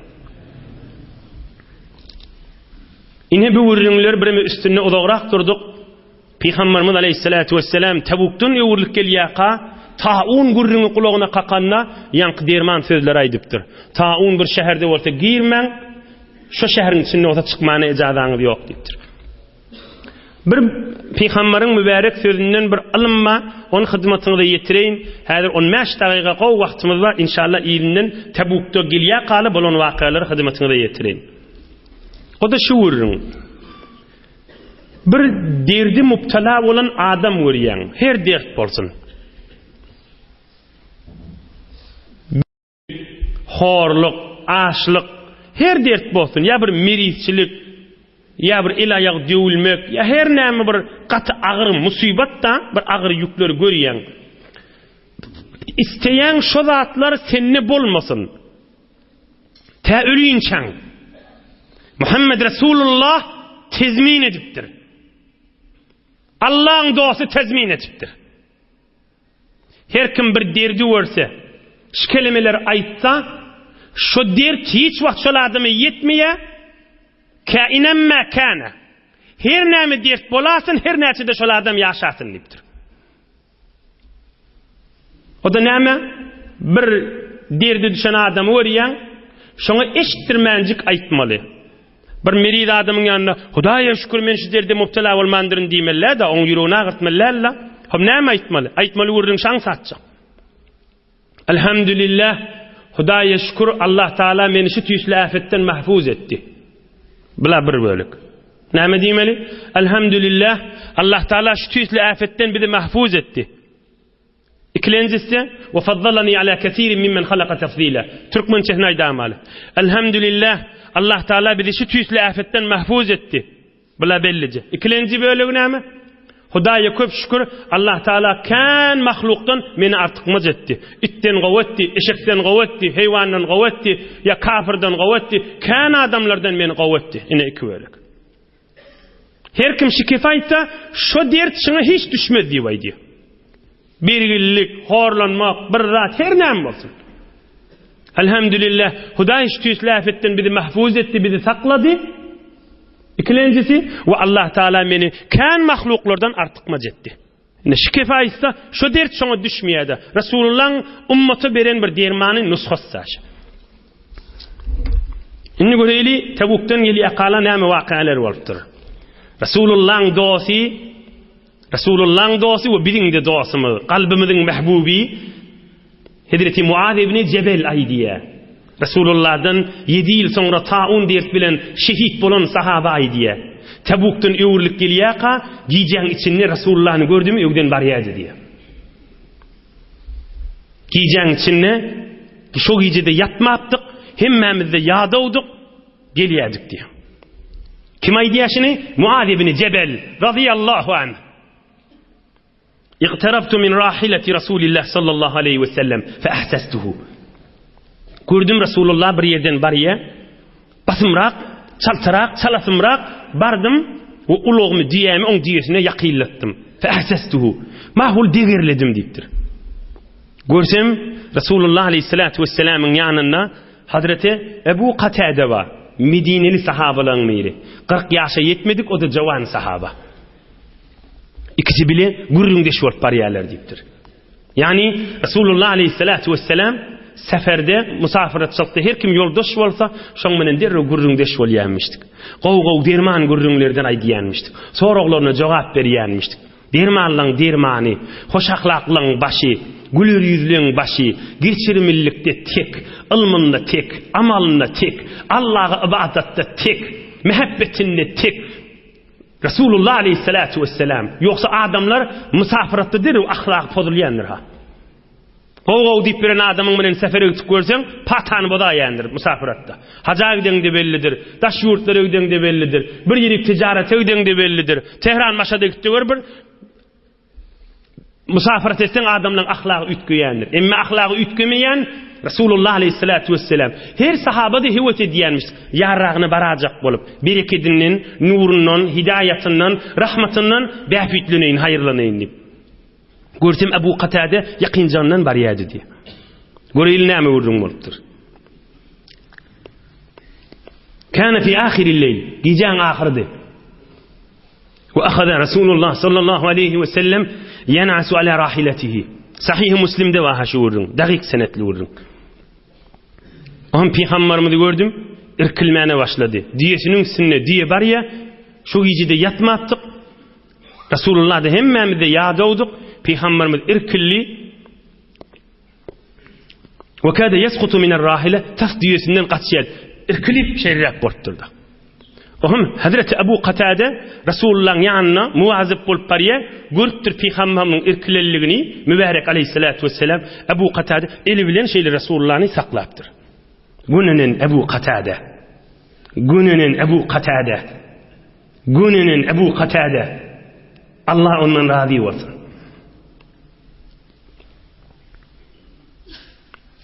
Ine bu gürrüňler bireme üstünde uzagrak durduk. Pygamberimiz aleýhissalatu wesselam Tebukdan öwrülip gelýärka, taun gürrüňi gulagyna kakanda, ýaňky derman sözleri aýdypdyr. Taun bir şäherde bolsa girmäň, şo şäheriň içinde bolsa çykmana ejazaňyz ýok diýipdir. Bir pygamberiň mübärek sözünden bir ylym bar, ony hyzmatyňyza ýetireýin. Häzir 15 dagyga gowy wagtymyz bar, inşallah ilinden Tebukda gelýärkaly bolan wakalary hyzmatyňyza ýetireýin. O-da şu gürrüň. Bir derdi mubtala bolan adam görýäň, her dert bolsun. Horluk, açlyk, her dert bolsun, ýa bir merizçilik, ýa bir el-aýak döwülmek, ýa her näme bir gaty agyr musybat-da, bir agyr ýükleri görýäň. Isleýäň şo zatlar sende bolmasyn. Tä ölinçäň. Muhammed Resulullah tezmin edipdir. Allaň dosty tezmin edipdir. Her kim bir derdi görse, şu kelimeleri aýtsa, şo dert hiç wagt şol adama ýetmeýär. Käinem mä käne. Her näme dert bolasyn, her näçe-de şol adam ýaşasyn diýipdir. O-da näme? Bir derde düşen adamy görýäň, şoňa eşitdirmänjik aýtmaly. Bir meriz adamyň ýanynda, Hudaýa şükür men şu derde mubtela bolmandyryn diýmeli-dä, oň ýüregini agyrtmaly däl-de. Hop näme aýtmaly? Aýtmaly gürrüň şaň satjak. Elhamdülillah, Hudaýa şükür Allah Taala meni şu tüýsli äfetden mahfuz etdi. Bula bir bölek. Näme diýmeli? Elhamdülillah, Allah Taala şu tüýsli äfetden bizi mahfuz etdi. Ikilenjisi, Ve faddalani ala kesirin mimmen halaka tafdila. Türkmençesini aýdamaly. Elhamdülillah, Allah Taala bizi şu tüýsli äfetden mahfuz etdi. Bula bellije. Ikilenji bölegi näme? Hudaýa köp şükür, Allah Taala kän mahlukdan meni artykmaç etdi. Itden gowy etdi, eşekden gowy etdi, heýwandan gowy etdi, ýa kafirden gowy etdi, kän adamlardan meni gowy etdi. Ine iki bölek. Her kim şikes aýtsa, şo dert şuňa hiç düşmez diýip aýdýar. Bergililik, horlanmak, bir zat, her näme bolsun. Elhamdülillah, Hudaý şu tüýsli äfetden bizi mahfuz etdi, bizi saklady. Ikilenjisi, we Allah Taala meni kän mahluklardan artykmaç etdi. Ine şu kefe aýtsa, şo dert şoňa düşmeýär-de. Resulullahyň ummata beren bir dermany nusgasy daş. Indi göreýli, Tebukdan gelýärkala näme wakalar bolupdyr. Resulullahyň dosty Resulullahyň dosty we biziň-de dostumyz, kalbymyzyň mähbuby Hezreti Muaz ibn Jebel aýdýar. Resulullahdan ýedi ýyl soňra taun dert bilen şehit bolan sahaba aýdýar. Tebukdan öwrülip gelýärka, gijäň içinde Resulullahny gördüm, öwden barýardy diýýär. Gijäň içinde şo gijede ýatmapdyk, hemmämiz-de ýadawdyk, gelýärdik diýýär. Kim aýdýar şuny? Muaz ibn Jebel razyýallahu anh. Iqtarabtu min rahilati Rasulillah sallallahu aleyhi ve sellem fe ahsestuhu. Gördüm Resulullah bir ýerden barýa. Basymrak, çaltyrak, çalasymrak bardym we ulagymy, düýämi oň düýesine ýakynlatdym. Fe ahsestuhu. Mahul degerledim diýipdir. Görsem Resulullah aleyhissalatu vesselamyň ýanynda Hazreti Ebu Katade bar. Medineli sahabalaryň biri. 40 ýaşa ýetmedik, o da jawan sahaba. Ikisi bile gürrüňdeş bolup barýarlar diýipdir. Ýagny Resulullah aleyhissalatu vesselam seferde, musafirçilikde her kim ýoldaş bolsa, şoň bilen derrew gürrüňdeş bolýarmyşdyk. Gowy-gowy derman gürrüňlerden aýdýarmyşdyk. Soraglaryna jogap berýärmişdik. Dermanlaň dermany, hoş ahlaklaň başy, güler ýüzleň başy, geçirimlilikde tek, ylmynda tek, amalynda tek, Allaha ybadatda tek, mähebbetinde tek, Resulullah aleyhissalatu vesselam. Ýogsa adamlar musafyratda derrew ahlagy pozulýandyr ha. Gowy-gowy diýip bilen adamyň bilen sefere gitip görseň, patany bozaýandyr musafyratda. Haja gideňde bellidir, daş ýurtlara gideňde bellidir, bir ýerik tijarete gideňde bellidir. Tehran Maşada gitde gör bir Musafarat etseň adamlaryň ahlagy üýtgeýändir. Emme ahlagy üýtgemeýän Resulullah aleyhissalatu vesselam. Her sahaba-da höwes edýänmiş, ýarragyna barajak bolup, berekedinden, nurundan, hidaýatyndan, rahmatyndan bähbitleneýin, haýyrlanaýyn diýip. Görsem Ebu Katade ýakynjagyndan barýardy diýip. Göreýli näme gürrüň bolupdyr. Kana fi ahiril leýl, gijäň ahyrydy. We ahaza Rasulullah sallallahu aleyhi we sellem yenasu ala rahiletihi. Sahih Müslimde bar şu gürrüň. Dagyk senetli gürrüň. Ohm pygamberimizi gördüm, irkilmäne başlady. Düýesiniň üstünde düýe barýa, şu gijede ýatmapdyk. Rasulullah da hemmämiz de ýadawdyk. Pygamberimiz irkildi. Ve kâde yeskutu minel rahile tas düýesinden gaçýar. Irkilip şeýleräk bolupdyr-da. Ohm Hazreti Ebu Katade Resulullah'ın ýanyna muwazyp bolup barýar, görüpdir pygamberimiň irkilenligini, mübärek aleyhissalatu vesselam Ebu Katade eli bilen şeýle Resulullah'ny saklapdyr. Günenen Ebu Katade. Günenen Ebu Katade. Günenen Ebu Katade. Allah ondan razy bolsun.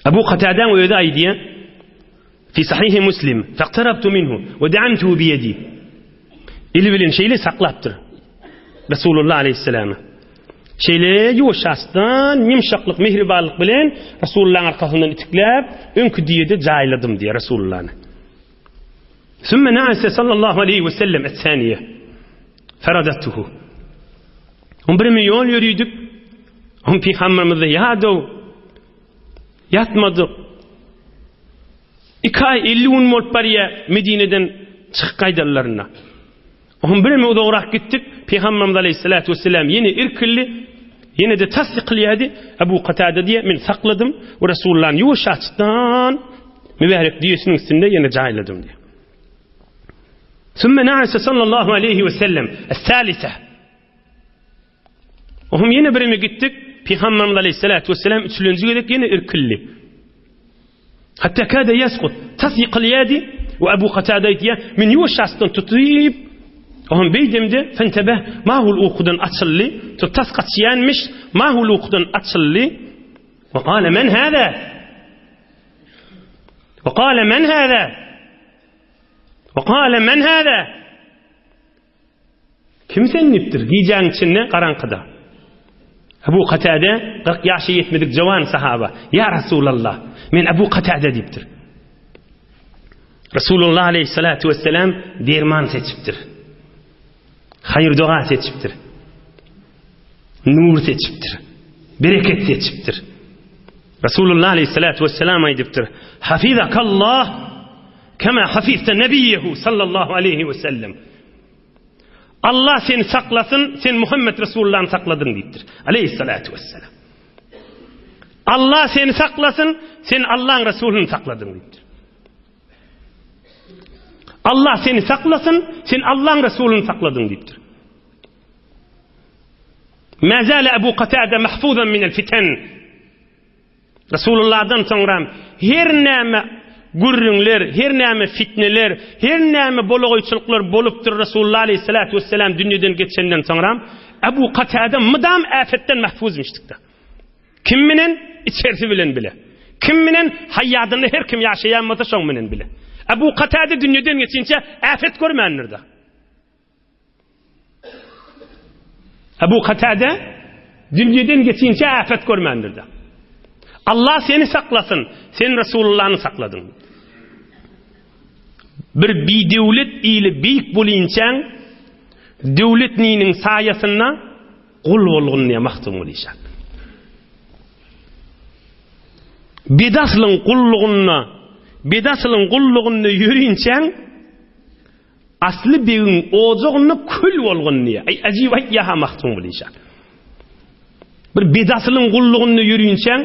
Ebu Katadaň özi aýdýar, Fi sahihi Muslim, faqtarabtu minhu we da'amtu bi yedi. Eli bilen şeýle saklapdyr. Resulullah aleyhissalamy. Şeýle ýuwaşasdan, ýumşaklyk, mehribanlyk bilen Resulullah'yň arkasyndan itikläp, öňki diýede jaýladym diýär Resulullah'ny. Sümme na'ase sallallahu aleyhi ve sellem es-saniye. Feradattuhu. On bir ýol ýörüdik. On pygamberimiz ýadaw ýatmadyk. 2 aý 50 gün bolup barýar Medineden çykyp gaýdanlarynda. On bir uzagrak gitdik. Pygamberimiz aleyhissalatu vesselam ýene irkildi. Ýene de tas ýykylýardy. Ebu Katada diýe men sakladym we Resulullah'yň ýuwaş açdan mübärek düýesiniň üstünde ýene jaýladym diýe. Sümme na'ase sallallahu aleyhi ve sellem es-salise. Ohm ýene birime gitdik. Pygamberimiz aleyhissalatu vesselam üçülenji gezek ýene irkildi. Hatta kada yasqut. Tas ýykylýardy we Ebu Katada aýtýar, men ýuwaş astdan tutup, ohm beýdemde fentebeh mahul ukudan açyldy. Tas gaçýanmyş, mahul ukudan açyldy. Ve kâle men hâzâ? Ve kâle men hâzâ? Ve kâle men hâzâ? Kim sen diýipdir, gijäň içinde garaňkyda. Ebu Katade 40 ýaşa ýetmedik jawan sahaba, Ýa Resulallah, men Ebu Katade diýipdir. Resulullah aleyhissalatu vesselam derman seçipdir. Haýyr doga seçipdir. Nur seçipdir. Bereket seçipdir. Resulullah aleyhissalatu vesselam aýdypdyr: Hafizakallah kema hafizte nebiyyehu sallallahu aleyhi ve sellem. Allah seni saklasyn, sen Muhammed Resulullah'y sakladyň diýipdir. Aleyhissalatu vesselam. Allah seni saklasyn, sen Allah'ın Resulüni sakladyň diýipdir. Allah seni saklasyn, sen Allaň Resulyny sakladyň diýipdir. Ma zala Abu Qatada mahfuzan min al-fitan. Resulullahdan soňra her näme gürrüňler, her näme fitneler, her näme bolagoýçylyklar bolupdyr Resulullah aleyhissalatu vesselam dünýeden geçenden soňra Abu Qatada mydam afetden mahfuzmyşdykda. Kim bilen? Içerisi bilen bile. Kim bilen? Haýýadynda her kim ýaşaýan bolsa şoň bilen bile. Ebu Katade dünýeden geçinçä äpet görmändir-de. Ebu Katade dünýeden geçinçä äpet görmändir-de. Allah seni saklasyn, sen Resulullahny sakladyň. Bir bidöwlet ili beýik bolynçaň, döwlet niniň saýasynda Gul bolgun diýýär Magtymguly şa. Bedaslyň gullugynda, bedaslyň gullugynda ýörinçäň, Asly begiň ojagynda kül bolgun diýýär. Aý, ajyp aýtýar-ha Magtymguly şa. Bir bedaslyň gullugynda ýörinçäň,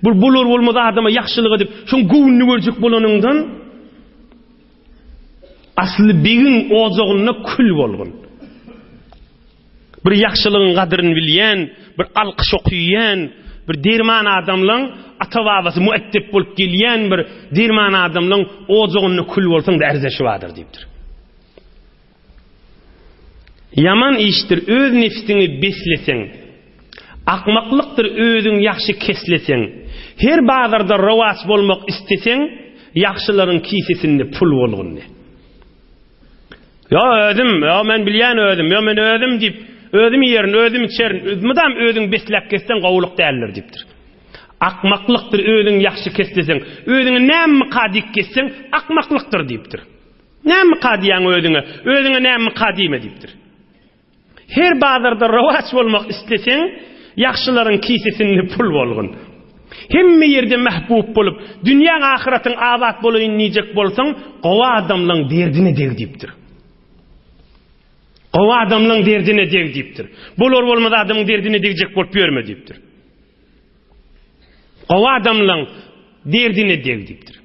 bir bolar-bolmaz adama ýagşylyk edip, şoň göwnüni görjek bolanyňdan, Asly begiň ojagynda kül bolgun. Bir ýagşylygyň gadryny bilýän, bir alkyş okyýan, bir derman adamlaň ata-babasy mueddep bolup gelýän bir derman adamlaň ojagynda kül bolsaň-da ärzeşi bardyr diýipdir. Ýaman işdir öz nebsiňi besleseň, akmaklykdyr özüň ýagşy kesleseň, her bazarda rowaç bolmak isleseň, ýagşylaryň kisesinde pul bolgun. Ýo özüm, ýo men bilýän özüm, ýo men özüm diýip, özüm iýerin, özüm içerin, mydam özüň besläp gezseň gowulyk däldir diýipdir. Akmaklykdyr özüň ýagşy kesleseň, özüňe nämemika diýip gezseň, akmaklykdyr diýipdir. Nämemika diýýäň özüňe, özüňe nämemika diýme diýipdir. Her bazarda rowaç bolmak isleseň, ýagşylaryň kisesinde pul bolgun. Hemme ýerde mähbub bolup, dünýäň-ahyratyň abat bolaýyn diýjek bolsaň, gowy adamlaň derdine deg diýipdir. Gowy adamlaň derdine deg diýipdir. Bolar-bolmaz adamyň derdine degjek bolup ýörme diýipdir. Gowy adamlaň derdine deg diýipdir.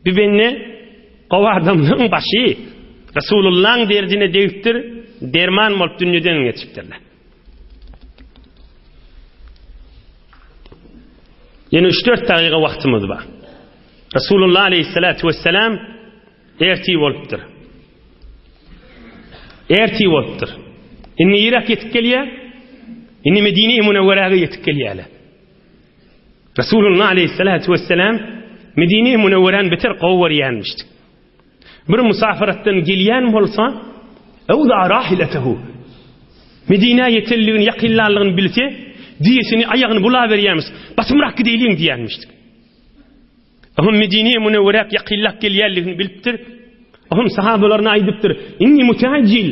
Bir bende gowy adamlaryň başy Resulullahyň derdine degipdir, derman bolup dünýeden geçipdirler. Ýene 3-4 dagyga wagtymyz bar. Resulullah aleyhissalatu vesselam ertir bolupdyr. Ertir bolupdyr. Indi ýerek ýetip gelýär. Indi Medine-i Münewweräge ýetip gelýärler. Resulullah aleyhissalatu vesselam Medine-i Münewweräni beter gowy görýänmişdik. Bir musafaratdan gelýän bolsa, Ewda rahiletehu. Medinä ýetenligini, ýakynlanlygyny bilse, diýesini aýagyny bulaberýärmiş. Basymrak gideýliň diýýänmişdik. Ohm Medine-i Münewweräk ýakynlap gelýänligini bilipdir. Ohm sahabalaryna aýdypdyr: "Inni mutaajjil."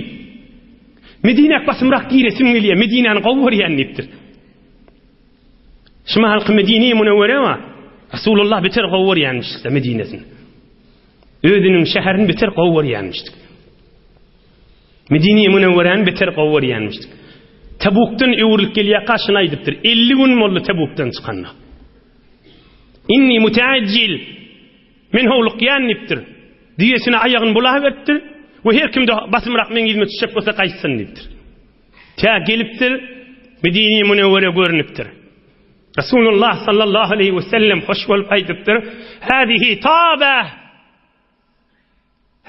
Medinä basymrak giresim gelýär, Medinäni gowy görýän diýipdir. Şu mahalky Medine-i Münewwere bar. Resulullah beter gowy görýänmişdi Medinesini. Özüniň şäherini beter gowy görýänmişdi. Medine-i Münewweräni beter gowy görýänmişdi. Tebukdan öwrülip gelýärkä şuny aýdypdyr. 50 gün boldy Tebukdan çykanyna. Inni mutaajjil. Men howlukýan diýipdir. Düýesine aýagyny bulaberipdir we her kimde basymrak meň yzyma düşjek bolsa gaýtsyn diýipdir. Tä gelipdir, Medine-i Münewwere görnüpdir. Resulullah sallallahu aleýhi we sellem hoş bolup aýdypdyr, Hâzihi tabe!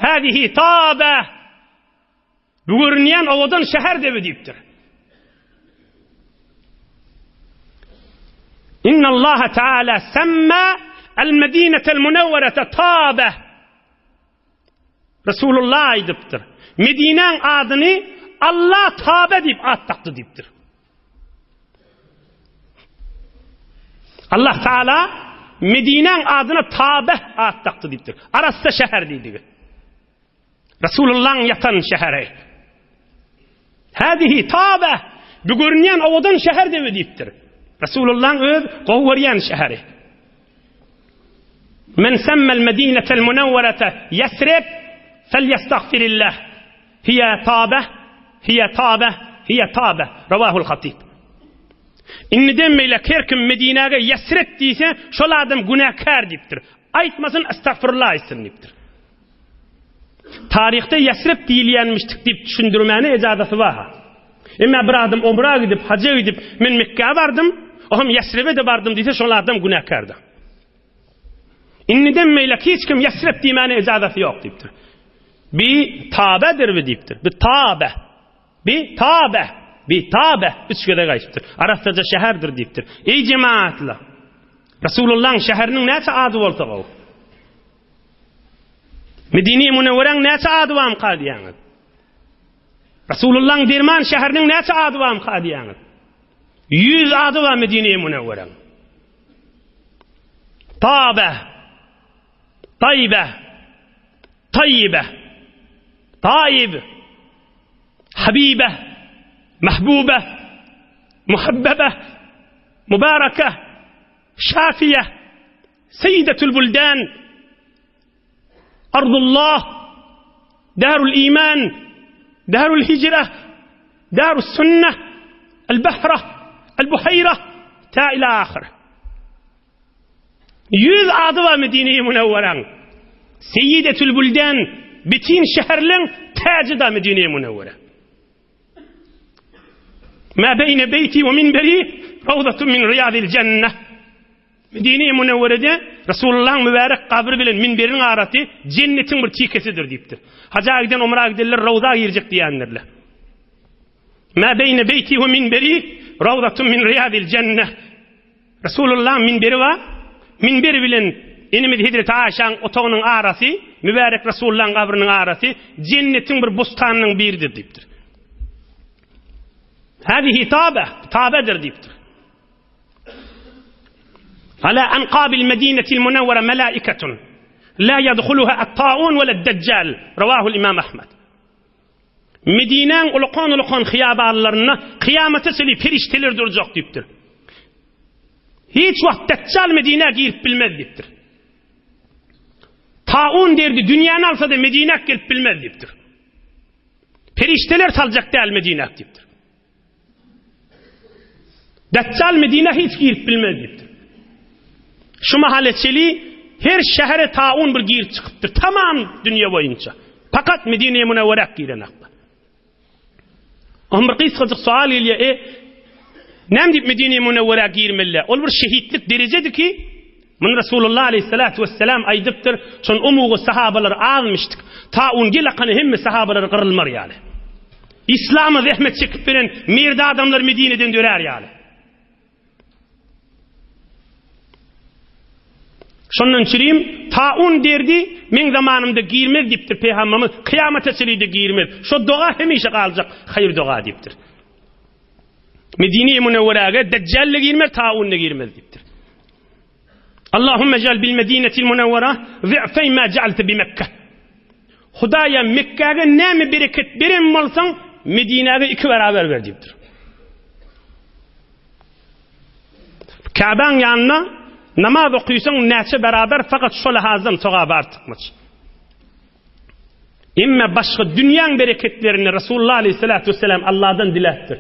Hâzihi tabe! Bu görünýän owadan şäher debi diýipdir. Inna Allah Teala semma el-Medinetel Munawwarata tabe. Resulullah aýdypdyr. Medinäň adyny Allah Tabe diýip at dakdy diýipdir. Allah Taala Medinäň adyna Tabe at dakdy diýipdir. Arassa şäher diýdigi. Resulullahyň ýatan şäheri. Hadihi Tabe bu görünýän owadan şäher debe diýipdir. Resulullahyň öz gowy görýän şäheri. Men semmel Medinetel Munawwarata Yesrib felyestagfirillah. Hiya Tabe, hiya Tabe, hiya Tabe. Rawahul Hatib. Indiden beýläk her kim Medinäge Yesrib diýse, şol adam günäkär diýipdir. Aýtmasyn, estagfirullah aýtsyn diýipdir. Taryhda Ýesrib diýilýänmişdik diýip düşündirmäne ejazasy bar-ha. Emma bir adam omra gidip, haja gidip, men Mekgä bardym, ohem Ýesribe-de bardym diýse, şol adam günäkärdir. Indiden beýläk hiç kim Ýesrib diýmäne ejazasy ýok diýipdir. Bi tabedir bi diýipdir. Bi tabe. Bi tabe. Bi tabe. Üç gezek aýdypdyr. Arassaja şäherdir diýipdir. Eý jemaatlar! Resulullahyň şäheriniň näçe ady bolsa gowy. Medine-i Münewweräň näçe ady barmyka diýýäňiz? Resulullahyň derman şäheriniň näçe ady barmyka diýýäňiz? 100 ady bar Medine-i Münewweräň. Tabe, Taýbe, Taýbe, Taýib, Habibe, Mahbube, Muhabbebe, Mubarake, Şafiýe, Seýidetül Buldan, Ardullah, Darul Iman, Darul Hijre, Darus Sünne, El Bahra, El Buhaýra, ta ila ahyr. 100 ady bar Medine-i Münewweräň. Seýidetül Buldan, bitin şäherleň täji da Medine-i Münewwere. Ma beýne beýti we minberi rawdatun min riýadil jenne. Medine-i Münewwerede Resulullahyň mübärek gabry bilen minberiniň arasy jennetiň bir tikesidir diýipdir. Haja giden, umra gidenler rawza girjek diýendirler. Ma beýne beýti we minberi rawdatun min riýadil jenne. Resulullahyň minberi bar. Minber bilen enemiz Hezreti Aýşaň otagynyň arasy, mübärek Resulullahyň gabrynyň arasy jennetiň bir bostanynyň biridir diýipdir. Hadihi tabe, tabedir diýipdir. Ala anqabil Medinetil Munawwara malaikatun la yadkhuluha at-taun wala ad-dajjal. Rawahul Imam Ahmed. Medinäň ulakan-ulakan hyýabanlarynda kyýamata çenli perişdeler durjak diýipdir. Hiç wagt Dajjal Medinä girip bilmez diýipdir. Taun derdi dünýäni alsa-da Medinä gelip bilmez diýipdir. Perişdeler saljak däl Medinä diýipdir. Dajjal Medinä hiç girip bilmez diýipdir. Şu mahala çeli her şähere taun bir girip çykypdyr. Tamam dünýe boýunça. Fakat Medine-i Münewwerä girenakda. Oňa bir gysgajyk sual gelýär, e, näme diýip Medine-i Münewwerä girmeli? Ol bir şehitlik derejedi ki, Muny Resulullah aleyhissalatu vesselam aýdypdyr, şon umugy sahabalar azmyşdyk. Taun gel akany hemme sahabalar gyrylmar ýaly. Islama zähmet çekip beren merdi adamlar Medineden dörär ýaly. Şondan çürim taun derdi meň zamanymda girmez diýipdir Pygamberimiz, kyýamata çenli-de girmez. Şo doga hemişe galjak haýyr doga diýipdir. Medine-i Münewweräge Dejjal-de girmez, taun-da girmez diýipdir. Allahümme jal bil Medinetil Münewwera zi'feý ma ja'alte bi Mekke. Hudaýa Mekgäge näme bereket beren bolsaň, Medinäge iki beraber ber diýipdir. Käbäň ýanynda namaz okysaň näçe beraber fakat şo lahazdan sogaby artykmaç. Emma başga dünýäň bereketlerini Resulullah aleyhissalatu vesselam Allahdan diläpdir.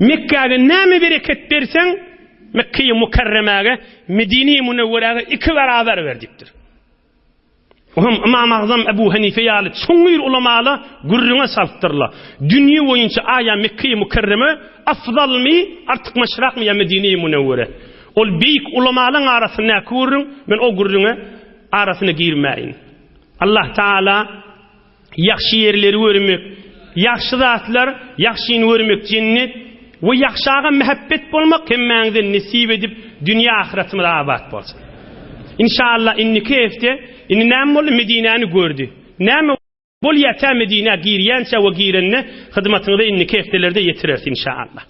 Mekgäge näme bereket berseň, Mekge-i Mukerremäge, Medine-i Münewweräge iki beraber ber diýipdir. Oňam Ymam Agzam Ebu Henife ýaly çuňňur ulamala gürrüňe salypdyrlar. Dünýe boýunça aýa Mekge-i Mükerreme afzalmy, artykmaçrakmy ýa Medine-i Münewwere? Ol beýik ulamalaň arasyndaky gürrüň, men o gürrüňe arasyna girmäýin. Allah Taala Ýagşy ýerleri görmek, ýagşy zatlar, ýagşyny görmek jennet we ýagşaga mähebbet bolmak hemmäňize nesip edip dünýe ahyratymyz abat bolsun. Inşallah indiki hepde indi näme boldy Medinäni gördi. Näme bolýa tä Medinä girýänçä we girende hyzmatyňyza indiki hepdelerde ýetireris inşallah.